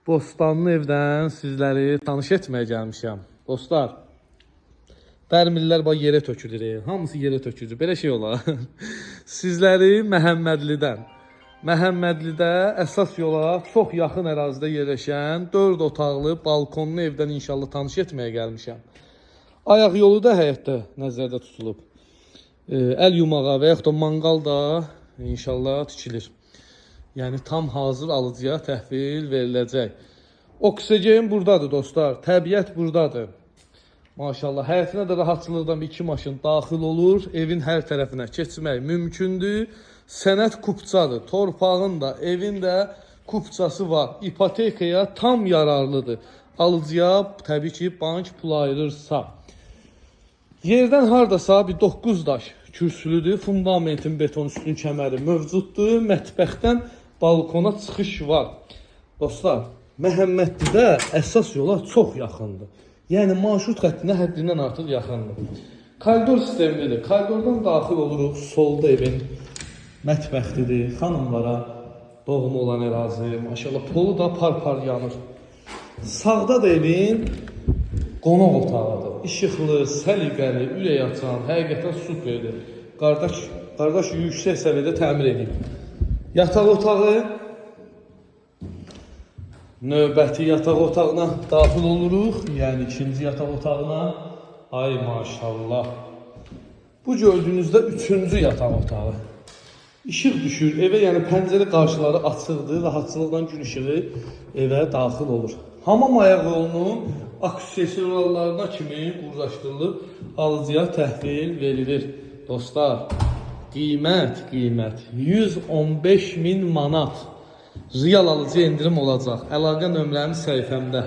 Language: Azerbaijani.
Bostanlı evdən sizləri tanış etməyə gəlmişəm. Dostlar, bərmillər bax yerə tökülür. Hamısı yerə tökülür. Belə şey olar. Sizləri Məhəmmədlidən, Məhəmmədlidə əsas yola çox yaxın ərazidə yerləşən 4 otaqlı balkonlu evdən inşallah tanış etməyə gəlmişəm. Ayaq yolu da həyətdə nəzərdə tutulub. Əl yumağa və yaxud da manqal da inşallah tikilir. Yəni tam hazır alıcıya təhvil veriləcək. Oksigen buradadır dostlar. Təbiət buradadır. Maşallah, həyətinə də rahatçılıqdan bir iki maşın daxil olur. Evin hər tərəfinə keçmək mümkündür. Sənəd kupçadır. Torpağın da, evin də kupçası var. İpotekaya tam yararlıdır. Alıcıya təbii ki, bank pul ayırırsa. Yerdən hardasa bir 9 daş kürsülüdür. Fundamentin beton üstün kəməri mövcuddur. Mətbəxdən balkona çıxış var. Dostlar, Məhəmmədlidə əsas yola çox yaxındır. Yəni marşrut xəttinə həddindən artıq yaxındır. Koridor sistemlidir. Koridordan daxil oluruq. Solda evin mətbəxidir. Xanımlara doğma olan ərazi. Maşallah, polu da par-par yanır. Sağda da evin qonaq otağıdır. İşıqlı, səliqəli, ürək açan, həqiqətən superdir. Qardaş yüksək səviyyədə təmir edib. Yataq otağı, növbəti yataq otağına daxil oluruq. Yəni ikinci yataq otağına. Ay maşallah. Bu gördüyünüzdə üçüncü yataq otağı. İşıq düşür evə, yəni pəncərə qarşıları açıqdır, rahatçılıqla gün işığı evə daxil olur. Hamam ayaq yolunun aksesuarlarına kimi qurlaşdırılıb alıcıya təhvil verilir. Dostlar, qiymət 115 min manat. Real alıcı endirim olacaq. Əlaqə nömrəm səhifəmdə.